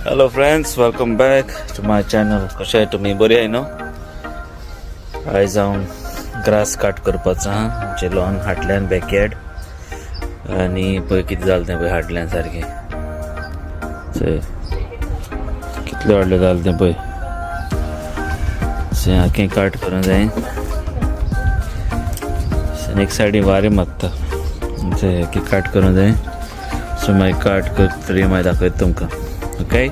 Hello friends, welcome back to my channel. कशें तुमी बरी आहे न्हू? आयज हांव ग्रास कट करपाचो आहा आमचे लॉन हाडल्यान बॅकयार्ड आनी पळय कितें जालें तें पळय हाडल्यान सारकें चोय कितलें व्हडलें जालें तें पळय. सो आखें कट करूंक जाय. एक सायडीन वारें मारता, की कट करूंक जाय. सो मागीर कट करतरी मागीर दाखयता तुमकां. ओके.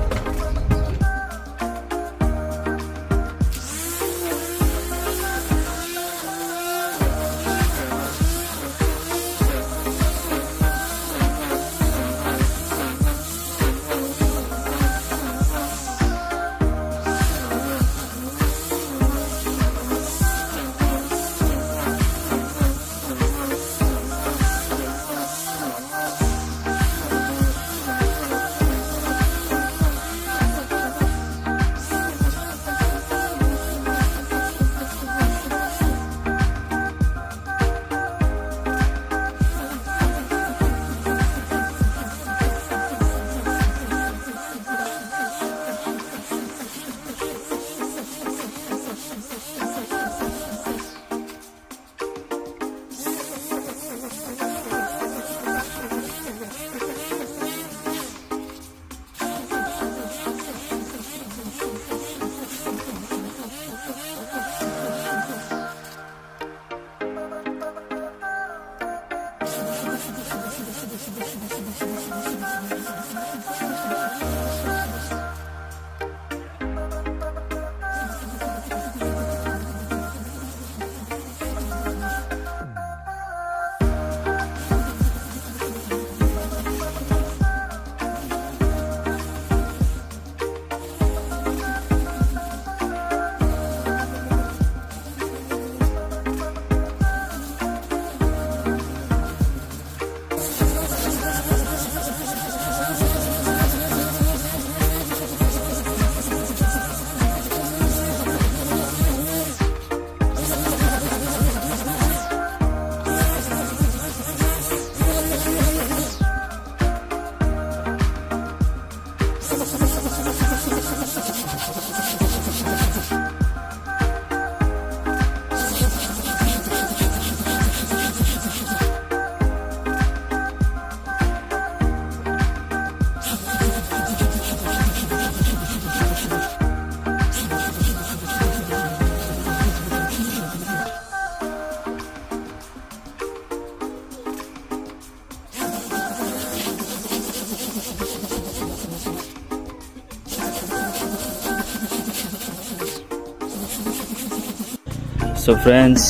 सो फ्रेंड्स,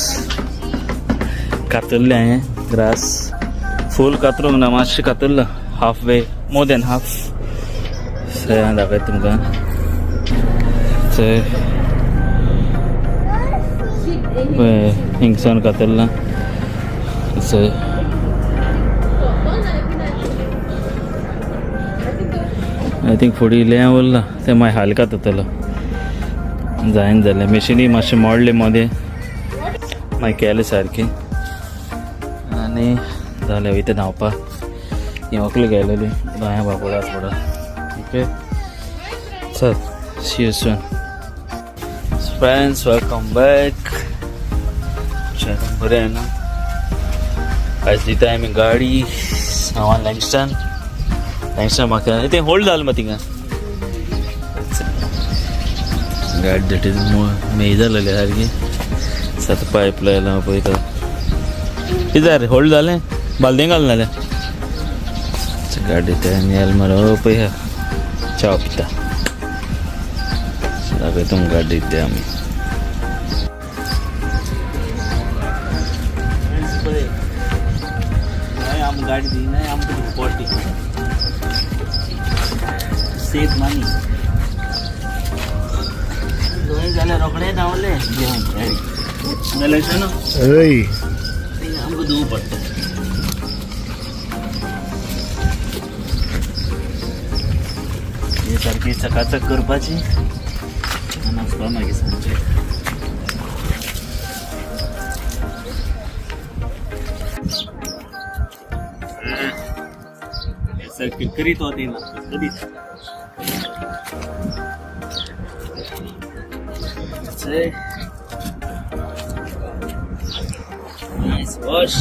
कातरलें हांवें ग्रास फूल कातरूंक ना, मातशें कातरलां, half way, more than half. So हांव दाखयता तुमकां. चोय पळय हिंगसान कातरलां. चोय I think फुडें इल्लें उरलां तें मागीर हाल काततलो जायना जालें. मेशिनी मातशें मोडलें मदें, मागीर केलें सारकें आनी जालें. वयता न्हांवपाक. ही व्हंकल गेलेली गोंया बाबडा थोडो. ओके, चल, see you soon friends. Welcome back. बरें आहे ना? आयज दिता आमी गाडी हांव लँगस्टन लँगस्टन म्हाका तें होल्ड जालें मा थिंगा गाडी that is मे जालेली सारकी. आतां पायप लायला पळयता कितें जालें, होल्ड जालें, बालदें घालून जालें गाडी. ते आनी येल मरो पळय च्या पिता. दाखयता तुमकां गाडी दिता आमी. आम गाडी दिना आमकां पडटी सेव मनी. जाल्यार रोखडे धांवले घेवन जाल्यार न्हू. हय. आमकां धुवूं पडटा. हे सारकी चकाचक करपाची आनी वचपा मागीर सांजचे. सारकी करीत वता ना करीत. Nice wash.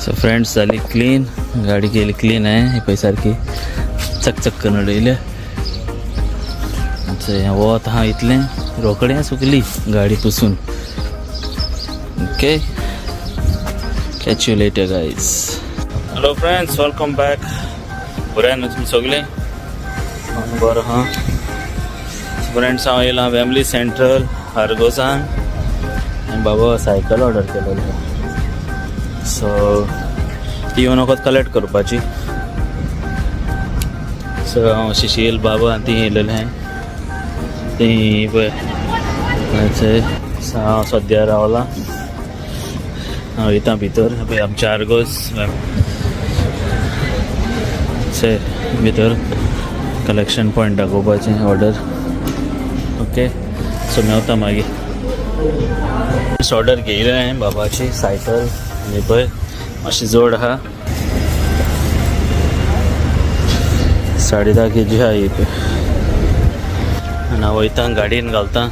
So friends झाली क्लीन, गाडी केली क्लीन आहे. ही पळय सारकी चकचक करून उडयल्या. हें वत आहा इतलें रोखडें सुकली गाडी पुसून. Okay, catch you later guys. Hello friends, welcome back. बरें न्हू तुमी सगळीं? हांव बरो आहा. फ्रेंड्स, हांव येयलां वेम्बली सेंट्रल आर्गोसान आनी बाबा सायकल ऑर्डर केलेली. सो ती येवन वखद कलेक्ट करपाची. सो हांव शिशील बाबा आनी ती येयलेलें ती पळय. हांव सद्या रावलां, हांव वयता भितर. पळय आमच्या आर्गोस से भितर कलेक्शन पॉयंट दाखोवपाचें ऑर्डर. ओके, सो मेवता मागीर. ऑर्डर घेयलें हांवें बाबाची सायकल आनी पळय मातशी जोड आहा, 10.5 केजी आहा ही पळय. आनी हांव वयता गाडयेन घालता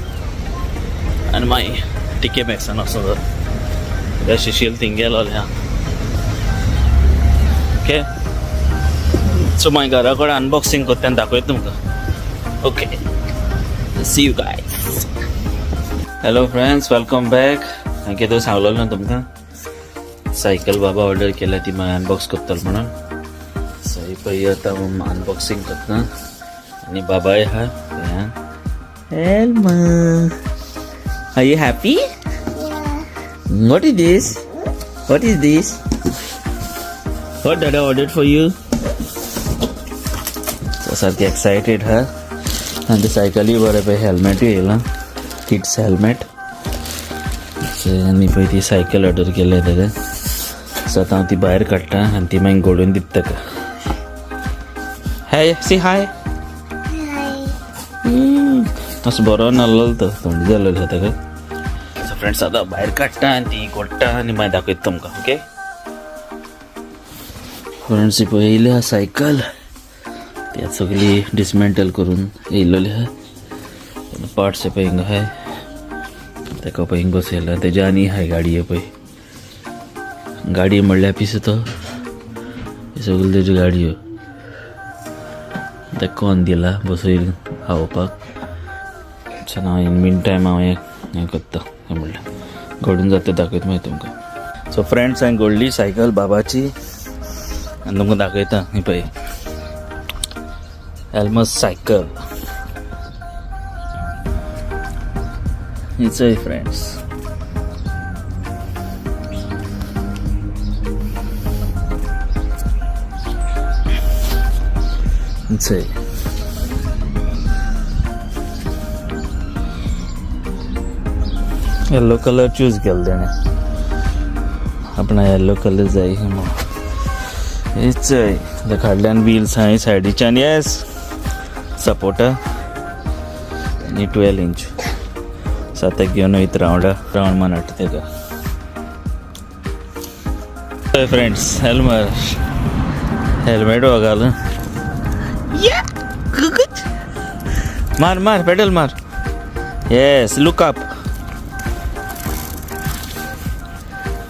आनी मागीर टिके मॅक्सान वचूं जाता. शिशील थिंग गेलोलें आहा. ओके, सो मागीर घरा कडेन अनबॉक्सिंग करता आनी दाखयता तुमकां. Okay, see you guys. Hello friends, welcome back. हांवें कितें सांगलेलो ना तुमकां, सायकल बाबा ऑर्डर केल्या ती मागीर अनबॉक्स करतलो म्हणून. सो ही पळय आतां अनबॉक्सिंग करता आनी बाबाय आहा. Elma, are you happy? What is this? What is this? What did I ordered for you? So सारकी एक्सायटेड हा. आनी ते सायकली बरें पळय, हेल्मेटूय येयलां, किड्स हेल्मेट. आनी पळय ती सायकल ऑर्डर केल्या तेका. सो आतां हांव ती भायर काडटा आनी ती मागीर घडोवन दिता ताका. हाय, सी हाय. मातसो बरो नासलो तो, थंडी जाल्लो आसा ताका. सो फ्रेंड्स, आतां भायर काडटा आनी ती गोडटा आनी मागीर दाखयता तुमकां. ओके फ्रेंड्स, ही पळय येयल्या सायकल. ती आतां सगळी डिसमेंटल करून येयलेली आहा. पार्ट्स पळय हिंगा आहाय, ताका पळय हिंग बसयला. तेज्या आनी आहाय गाडी. पळय गाडी म्हणल्यार पिसो तो, ही सगळी तेज्यो गाडयो. ताका कोण दिला बसयल खावपाक. सो हांव इन मीन टायम हांव हें हें करता, हें म्हणल्यार घडून जाता दाखयता मागीर तुमकां. सो फ्रेंड्स, हांवें घडली सायकल बाबाची आनी तुमकां दाखयता. ही पळय एल्मस सायकल ही चोय फ्रेंड्स. चोय येल्लो कलर चूज केलो तेणें, आपणा येल्लो कलर जाय म्हणून. हे चोय फाटल्यान व्हील्स आहा सायडीच्यान, येस सपोर्टा आनी 12 इंच. सो आतां घेवन वयता रावंडा रावंड मान हाडटा तेका. फ्रेंड्स, हेल्मर हेल्मेट घालून मार मार पेडल मार. Yes, look up,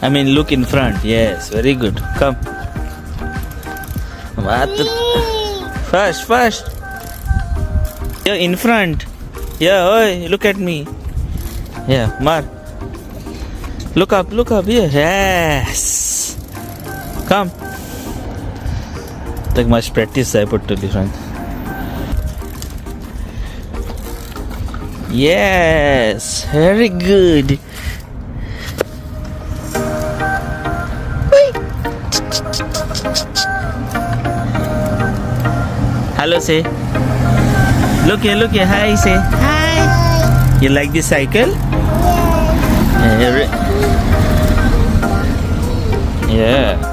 I mean look in front. Yes, very good. Come. What? Fast, fast. Yeah, in front. Yeah, oi, look at me. Yeah, mar. Look up, look up. Yeah, yes. Come. ताका मातशी practice जाय पडटली friend. Yes, very good. Hello, say. Look here, look here. Hi, say. Hi. You like this cycle? Yeah. Yeah.